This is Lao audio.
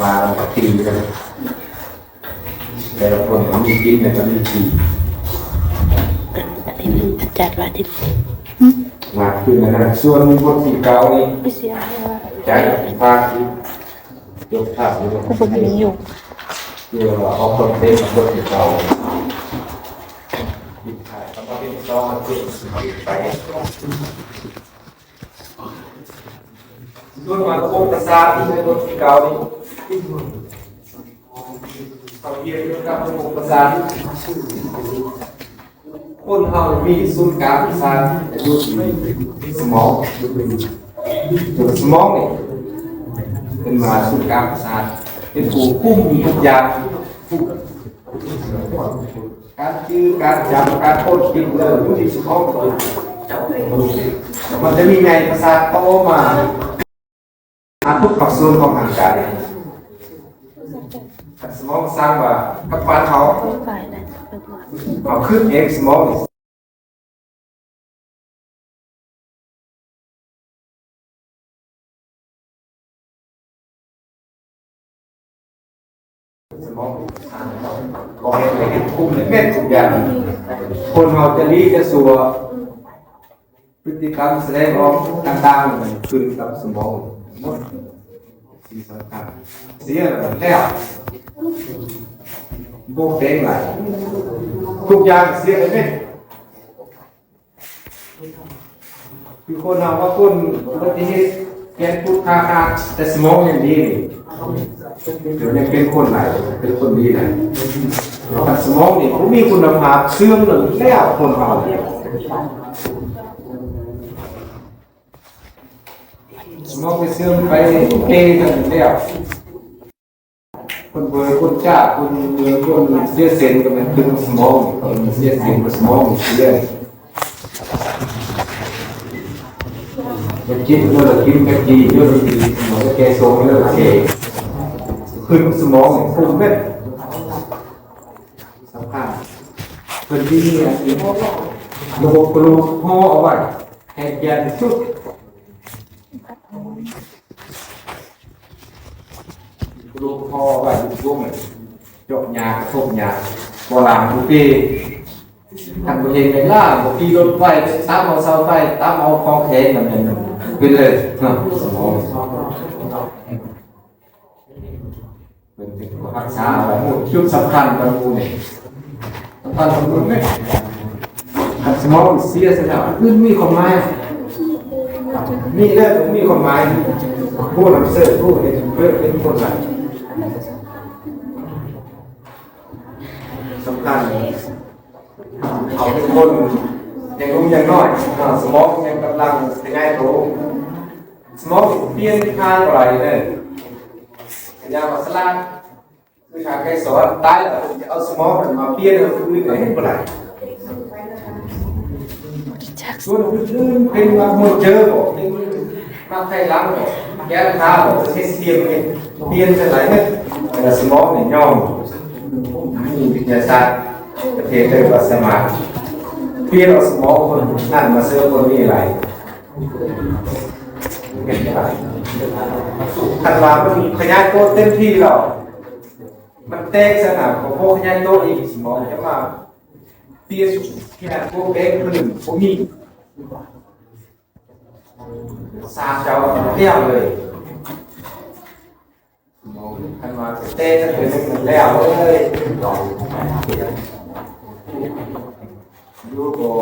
ວ່າກັນ ແຕ່ລະຄົນກໍມີກິນ ແລ້ວກໍມີຂີ່ ອັນນີ້ມັນຈັດວ່າທີ່ ມາຄືນນັ້ນ ສ່ວນບົດທີເກົ້ານີ້ ໄປເສຍໃຫ້ວ່າ ຈາກພາກທີ່ ຍົກພາບຢູ່ ກໍບໍ່ມີຢູ່ ເພື່ອວ່າອອກຄອນເທັນບົດທີເກົ້າ ມີຖ່າຍຄຳວ່າເປັນຊອງ ເປັນໄປ ສ່ວນມາລະບົບປະສາດທີ່ໃນບົດທີເກົ້ານີ້ ເຮົາຮຽນກ່ຽວກັບລະບົບປະສາດ ຄົນເຮົາມີສູນກາງປະສາດຢູ່ທີ່ສະໝອງ ສະໝອງນີ້ເປັນວ່າສູນກາງປະສາດ ເປັນຜູ້ຄຸມທຸກຢ່າງ ການຈື່ ການຈຳ ການຄົ້ນຄິດ ເລື່ອງຢູ່ທີ່ສະໝອງ ມັນຈະມີໃຍປະສາດຕໍ່ມາ ຫາທຸກພາກສ່ວນຂອງຮ່າງກາຍ ສະໝອງສັ່ງວ່າ ກັບບ້ານເຮົາ ເຮົາຄິດເອງ ສະໝອງ ສະໝອງ ບອກໃຫ້ເຮັດ ຄຸມເຮັດທຸກຢ່າງ ຄົນເຮົາຈະດີຈະຊົ່ວ ພຶດຕິກຳສະແດງອອກຕ່າງໆ ຂຶ້ນກັບສະໝອງໝົດ ສິ່ງສຳຄັນ ເສຍແລ້ວ ບໍ່ແປງຫຼາຍ ທຸກຢ່າງເສຍໄປເໝິດ. ຄືຄົນເຮົາວ່າຄົນອຸບັດຕິເຫດ ແຂນພຸດຂາຂາດ ແຕ່ສະໝອງຍັງດີນີ້ ດຽວນີ້ເປັນຄົນຫຼາຍ ເປັນຄົນດີຫຼາຍ ຄັນສະໝອງນີ້ບໍ່ມີຄຸນນະພາບ ເສື່ອມແລ້ວ ຄົນເຮົາ ສະໝອງໄປເສື່ອມໄປເກກັນແລ້ວ ຄົນເບີ ຄົນຈ້າ ຄົນເມືອງ ຄົນເສຍເສັ້ນກໍແມ່ນເປັນສະໝອງ ຄົນເສຍເສັ້ນກໍສະໝອງເສຍ ໄປກິນເລີກກິນ ໄປກີເລີກກີ ສະໝອງໄປແກ່ສົງເລີກແກ່ ຄືສະໝອງນີ້ຄຸມແມ່ນສຳຄັນ ເພິ່ນມີອັນນີ້ ລະບົບກະດູກຫໍ່ເອົາໄວ້ ໃຫ້ແກ່ນທີ່ສຸດ ລູກພໍ່ໄວ້ຢູ່ວົງ ຈົກຫຍ້າກະທົບຫຍ້າ ບໍ່ລ້າງບໍ່ຕີ ຄັນບໍ່ເຮັດແມ່ນລ້າງ ບໍ່ຂີ່ລົດໄຟ ຕຳເອົາເສົາໄຟ ຕຳເອົາຂອງແຂງ ນັ້ນແມ່ນເປັນເລີຍເນາະ ສະໝອງ ເພິ່ນເປັນຜູ້ຮັກສາໄວ້ໝົດ ຈຸດສຳຄັນຂອງໝູ່ນີ້ ສຳຄັນຂອງໝູ່ນີ້ ຄັນສະໝອງເສຍຊະແລ້ວ ອື່ນມີຄວາມໝາຍ ມີແລ້ວບໍ່ມີຄວາມໝາຍ ຜູ້ນຳເສີດ ຜູ້ເຮັດເພິ່ນເປັນຄົນນັ້ນ ສຳຄັນ ເຂົາເປັນຄົນຍັງໜຸ່ມຍັງນ້ອຍ ສະໝອງຍັງກຳລັງຂະຫຍາຍໂຕ ສະໝອງປ່ຽນທາງບໍ່ໄດ້ເດີ ພະຍາມວ່າສະຫຼາດ ຄືທາງໄກສອນ ຕາຍແລ້ວເພິ່ນຈະເອົາສະໝອງນັ້ນມາປ່ຽນໃຫ້ຄົນອື່ນກໍເຮັດບໍ່ໄດ້ ສ່ວນອື່ນໆ ເປັນມາໂຮເຈີບໍ່ ເປັນມາໄຂ່ຫຼັງບໍ່ ແກ້ວຕາບໍ່ ເຮັດປ່ຽນ ປ່ຽນຈັ່ງໃດເນາະ ແຕ່ສະໝອງນີ້ຍອມ ມີວິທະຍາສາດປະເທດເດີວ່າສາມາດປ່ຽນເອົາສະໝອງຄົນນັ້ນມາເສີມຄົນນີ້ໄດ້ ຄັນວ່າມັນຂະຫຍາຍໂຕເຕັມທີ່ແລ້ວ ມັນແຕກຊະນະ ກໍບໍ່ຂະຫຍາຍໂຕອີກ ສະໝອງຈະມາປ່ຽນຂະຫຍາຍໂຕແປງພື້ນບໍ່ມີ ສາມເຈົ້າແລ້ວເລີຍ ສະໝອງຄັນວ່າແຕກເປັນໜຶ່ງແລ້ວເລີຍ ຢູ່ກໍ